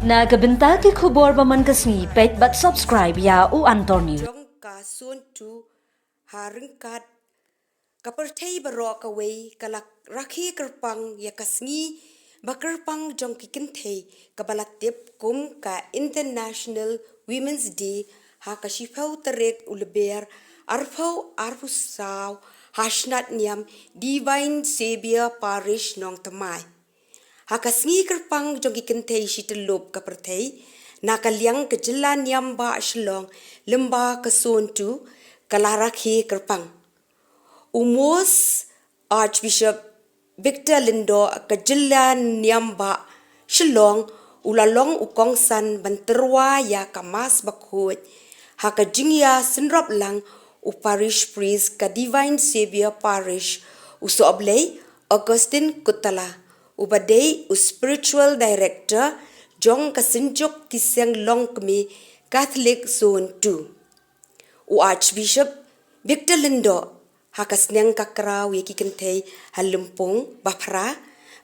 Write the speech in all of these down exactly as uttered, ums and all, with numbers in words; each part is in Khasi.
Na ka bynta ki khubor ba man ka sngi, peit bad subscribe ïa U Anthony. Jong ka Zone two ha ryngkat ka pyrthei baroh kawei ka la rakhe kyrpang ïa ka sngi ba kyrpang jong ki kynthei kaba la tip kum ka International Women's Day ha ka shiphew tarik u Lber arphew arphew saw ha shnat niam Divine Saviour Parish Nongthymmai. Ha ka sngi kyrpang jong ki kynthei shi tyllup ka pyrthei, na ka liang ka jylla niam ba Shillong lyngba ka Zone two ka la rakhe kyrpang. U Most Archbishop Victor Lyngdoh ka jylla niam ba Shillong u la long u kongsan ban tyrwa ïa ka Mass bakhuid ha ka jingïasynrop lang u Parish Priest ka Divine Saviour Parish, u Sohblei Augustine Kuttala, uba dei u Spiritual Director jong ka Synjuk ki Seng Longkmie Catholic Zone two. U Archbishop Victor Lyngdoh ha ka sneng ka kraw ïa ki kynthei ha lympung ba phra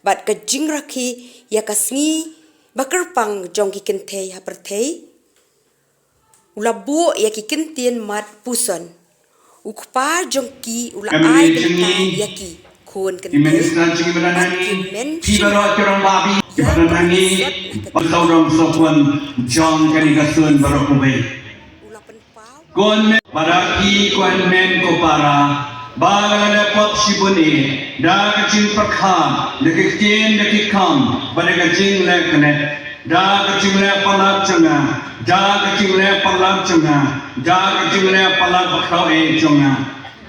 bad ka jingrakhe ïa ka sngi ba kyrpang jong ki kynthei ha pyrthei. U la buh ïa ki kyntien mat puson. U kpa jong ki u la ai bynta ïa ki khun kynthei. Bad ki men shim ïa ka sot na ka jong ka sot. U la pynpaw. Ko hynmen, para ki, ko hynmen ko para, ba nga la leh pop shibun eh da ka jingpyrkhat, da ki ktien, da ki kam, bad da ka jingleh klet, da ka jingleh palat jong nga, da ka jingleh palat jong nga, da ka jingleh palat bakhraw eh jong nga.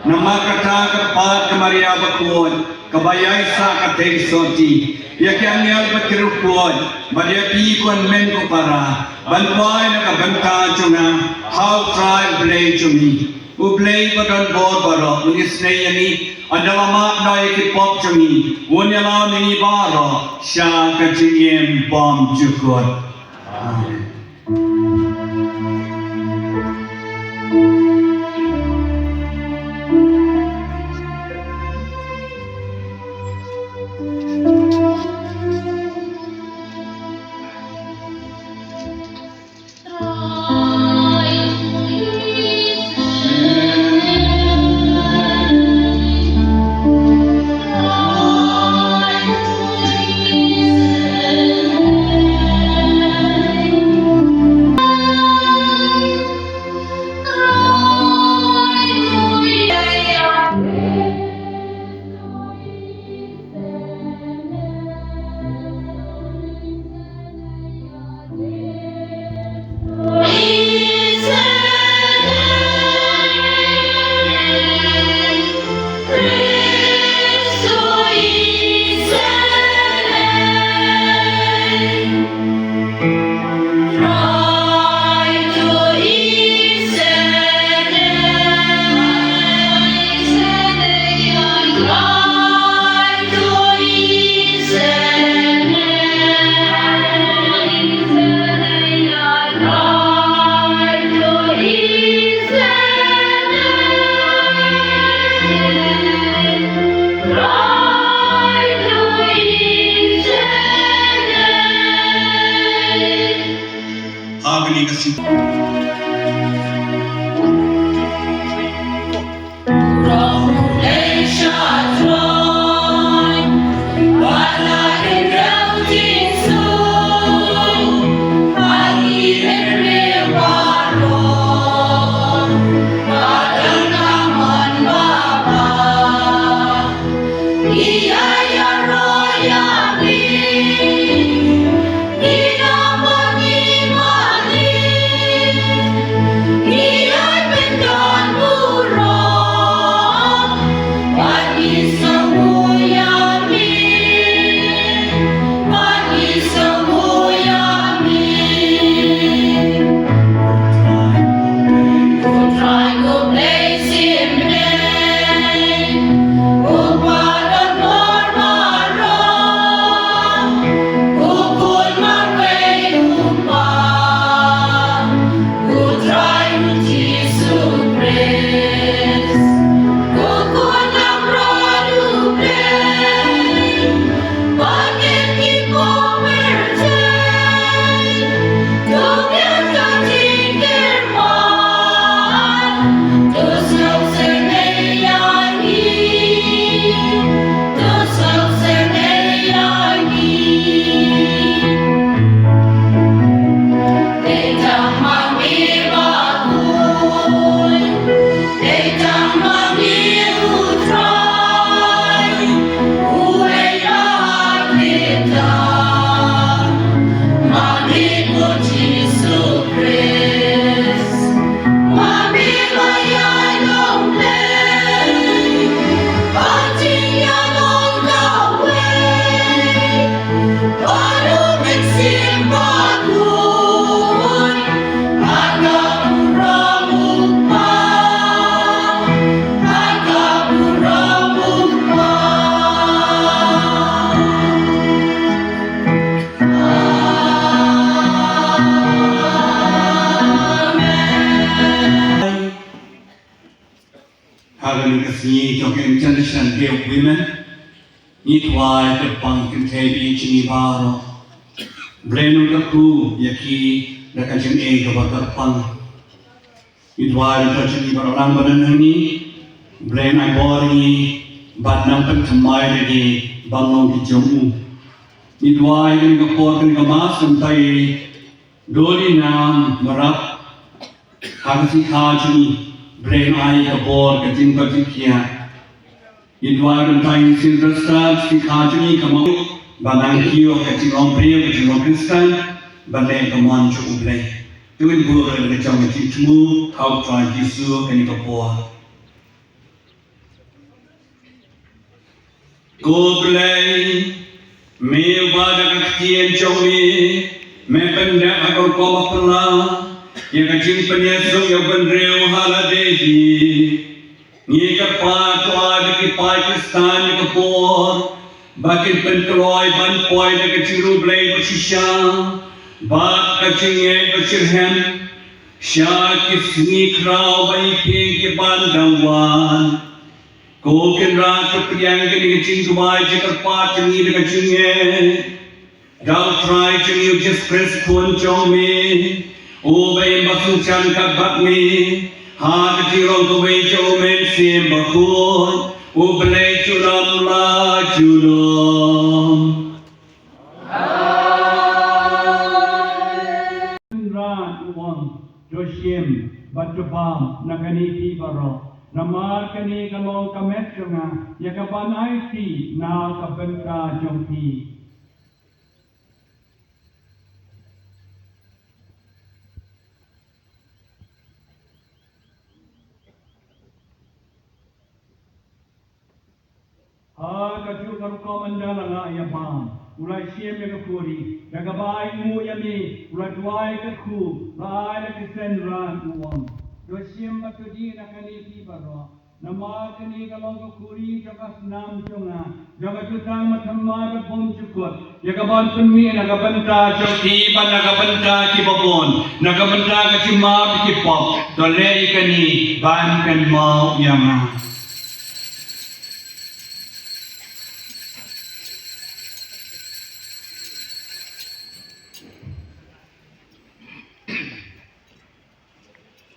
Namar kata ka kyrpad ka Maria bakhuid, kaba ïaisah ka theisotti ïa ki angel bad ki riewkhuid, bad ïa phi ko hynmen ko para, ban poi na ka bynta jong nga ha U Trai U Blei jong ngi. U Blei ba don bor baroh un isynei ïa ngi, un da la map noh ïa ki pop jong ngi, un ïalam ïa ngi baroh sha ka jingim bymjukut. Amen. Ngi jong ka International Day of Women, ngi duwai kyrpang kynthei baieit jong ngi baroh. Blei un kyrkhu ïa ki da ka jingim kaba kyrpang. Ngi duwai ïa ki jong ngi baroh lang ba don hangne. Blei un ai bor ïa ngi bad nang pynthymmai ïa ngi ban long ki jong u. Ngi duwai ïa ka por kane ka mass, kumta i Dolly Nam Marap, ha ka sngikha jong ngi, Blei un ai ka bor ka jingkoit jingkhiah. Ngi duwai ban tang Sylvester, sngikha jong ngi, ka mut ba nang kiew ka jinglong briew, ka jinglong Khristan, ban leh ka mon jong U Blei. To ngin buh ïa ka jong ka jingthmu ha U Trai Jisu kane ka por. Ko Blei, me uba da ka ktien jong me, me pyndep ha ka rukom ba phylla ïa ka jingpynïasuk ïa u bynriew ha lade hi. Ngi kyrpad to ai ba ki paid Khristan ïa ka bor ba kin pynkloi ban poi da ka jingriewblei ba shisha bad ka jingngeit ba shitrhem sha ki sngi khraw ba ïeit ki ban dang wan. Ko Kynrad, to pdiang ïa kane ka jingduwai jingkyrpad jong ngi da ka jingngeit. Da U Trai jong ngi U Jisu Khrist Khun jong me, uba im ba synjan kat bad me ha ka jinglong kawei jong U Mynsiem Bakhuid, U Blei junom la junom. Kynrad u ong, to shim bad to bam na kane phi baroh, namar kane ka long ka met jong nga, ïa kaban aiti na ka bynta jong phi. Ha kajuh ka rukom ynda la lah ïa bam, u la shim ïa ka khuri, da kaba ai nguh ïa me, u la duwai kyrkhu, la ai la ki synran, u ong, to shim bad to die na kane phi baroh, namar kane ka long ka khuri jong ka snam jong nga, jong ka jutang bathymmai bad bymjukut, ïa kaban pynmih na ka bynta jong phi bad na ka bynta kiba bun, na ka bynta ka jingmap ki pop. To leh ïa kane ban kynmaw ïa nga.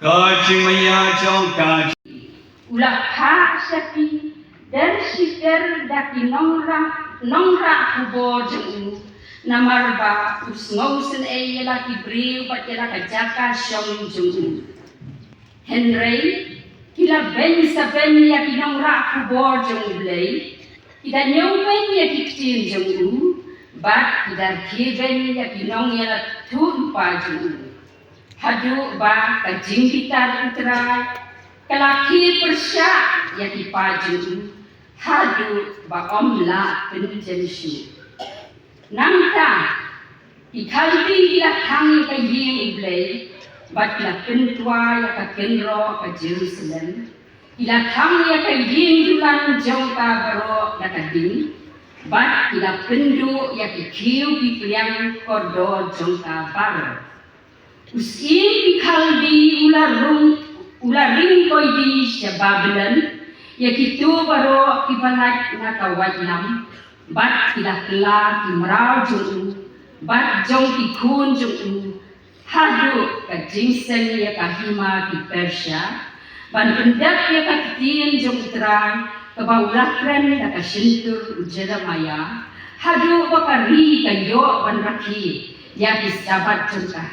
Ka jingmaïa jong ka. U la phah sha ki der shi der da ki nongrah, nongrah khubor jong u, namar ba u sngewsynei ïa la ki briew bad ïa la ka jaka shong jong u. Hynrei ki la beiñ sa beiñ ïa ki nongrah khubor jong U Blei, ki da ñiewbeiñ ïa ki ktien jong u, bad ki da rkhie beiñ ïa ki nongïalathuhlypa jong u. Haduh ba ka jingbitar U Trai ka la khie pyrshah ïa ki paid jong u, haduh ba ym lah pynjem shuh. Nangta ki Khaldi ki la thang ïa ka ïing U Blei, bad ki la pyntwa ïa ka kynroh ka Jerusalem. Ki la thang ïa ka ïing dulan jong ka baroh da ka ding, bad ki la pynduh ïa ki khiew ki pliang kordor jong ka baroh. U syiem ki Khaldi u la rung, u la ring koidi sha Babilon, ïa kito baroh kiba lait na ka waitlam, bad ki la kylla ki mraw jong u bad jong ki khun jong u, haduh ka jingseng ïa ka hima ki Persia, ban pyndep ïa ka ktien jong U Trai kaba u la kren da ka shyntur u Jeremaïah, haduh ba ka ri ka ïoh ban rakhe ïa ki Sabbath jong ka.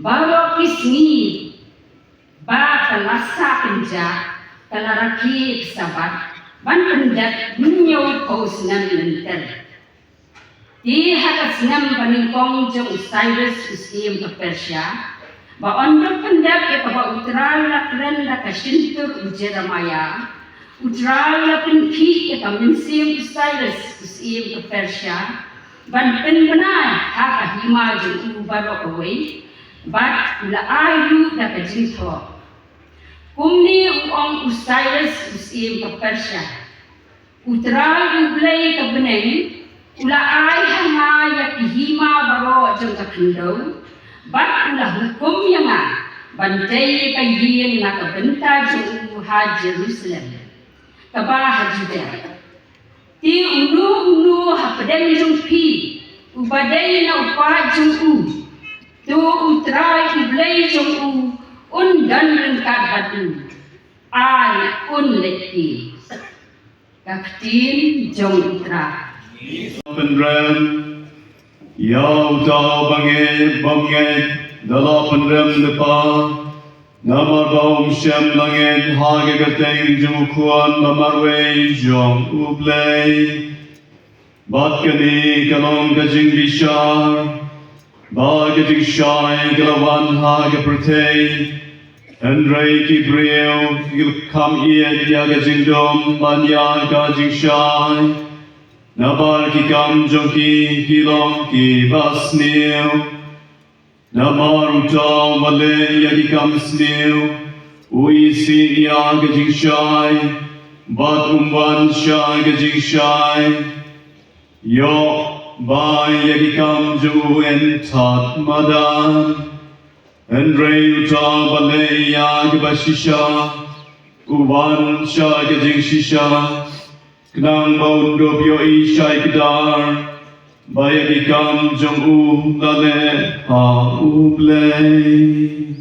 Baroh ki sngi ba ka la sah kynjah, ka la rakhe ïa ki Sabbath ban pyndep hynñiew phew snem lynter. Te ha ka snem banyngkong jong u Sairas u syiem ka Persia, ba un dep pyndep ïa kaba U Trai u la kren da ka shyntur u Jeremaïah, U Trai u la pynkhih ïa ka mynsiem u Sairas u syiem ka Persia ban pynbna ha ka hima jong u baroh kawei, bad u la ai ruh da ka jingthoh. Kumne u ong u Sairas u syiem ka Persia, U Trai U Blei ka bneng u la ai ha nga ïa ki hima baroh jong ka khyndew, bad u la hukum ïa nga ban tei ïa ka ïing na ka bynta jong u ha Jerusalem. kaba ha Judah. Te uno uno hapdeng jong phi uba dei na u paid jong u, to U Trai U Blei jong u un don ryngkat bad u. Ai un leit ki. Ka ktien jong U Trai. Pynrem ïa uta uba ngeit bymngeit, da la pynrem lypa. Namar ba um shym la ngeit ha ka kyrteng jong u Khun ba marwei jong U Blei. Bad kane ka long ka jingbishar ba ka jingshai ka la wan ha ka pyrthei. Hynrei ki briew ki kham ïeit ïa ka jingdum ban ïa ka jingshai. Nabar ki kam jong ki ki long kiba sniew. Namar uta uba leh ïa ki kam sniew u isih ïa ka jingshai, bad um wan sha ka jingshai. Ïoh ba ïa ki kam jong u yn thad madan. Hynrei uta uba leh ïa kaba shisha u wan sha ka jingshisha, khnang ba un dup ïohi shai kdar ba ïa ki kam jong u la leh ha U Blei.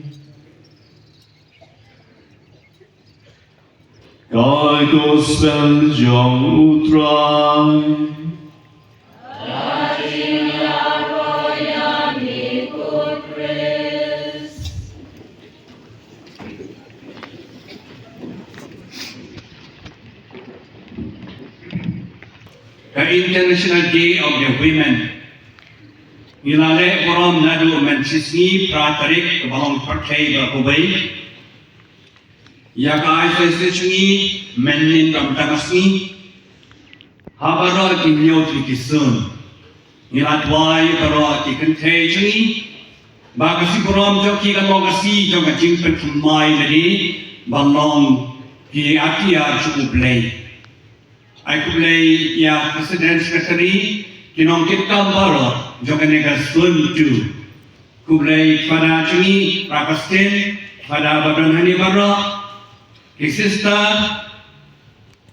Ka gospel jong U Trai. Ka International Day of the Women. Ngi la leh burom naduh mynshisngi phra tarik kaba long pyrthei ba kawei. Ïa ka ai shisha jong ngi mynnin dang tang ka sngi. Ha baroh ki hynñiew tylli ki sun ngi la duwai baroh ki kynthei jong ngi ba ka sngi burom jong ki kan long ka sngi jong ka jingpynthymmai lade ba long ki atiar jong U Blei. Ai khublei ïa President, Secretary, ki nongkitkam baroh jong kane ka Zone two. Khublei Father jong ngi, Father Agustin, Father ba don hangne baroh, ki sister,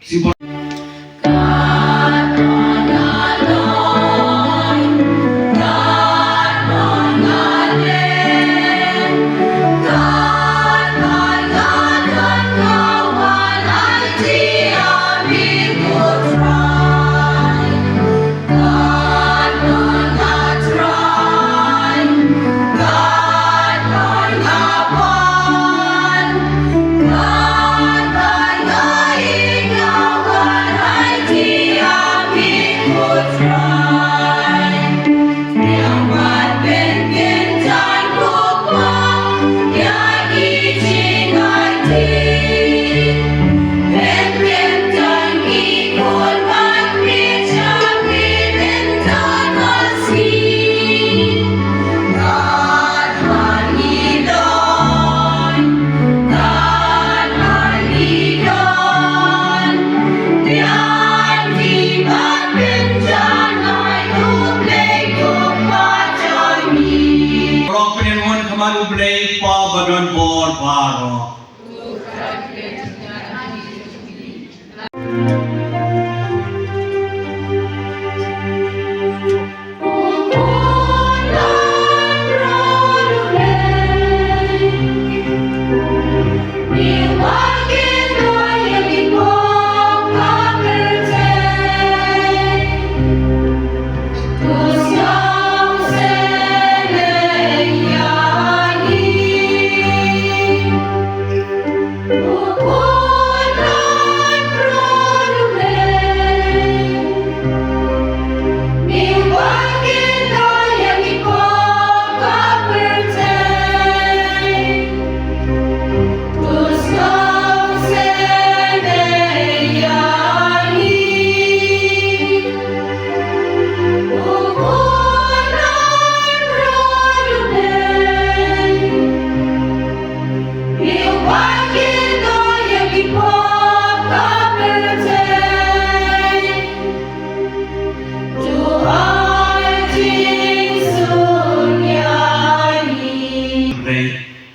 ki Roh pynïaid khmat U Blei Kpa ba don bor baroh.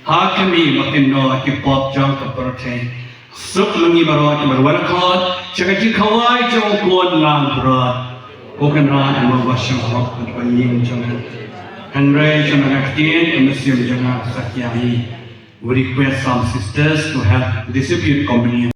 Ha khmih, ba kynnoh ïa ki pop jong ka pyrthei. Suk lyngi baroh kiba wan khot sha ka jingkhawai jong u khun ngan brot. Ko Kynrad, ïa ma ba shong hok bad ba ïing jong nga. Hynrei jong nga ktien ka mynsiem jong nga sa ïa hi. We request some sisters to help distribute communion.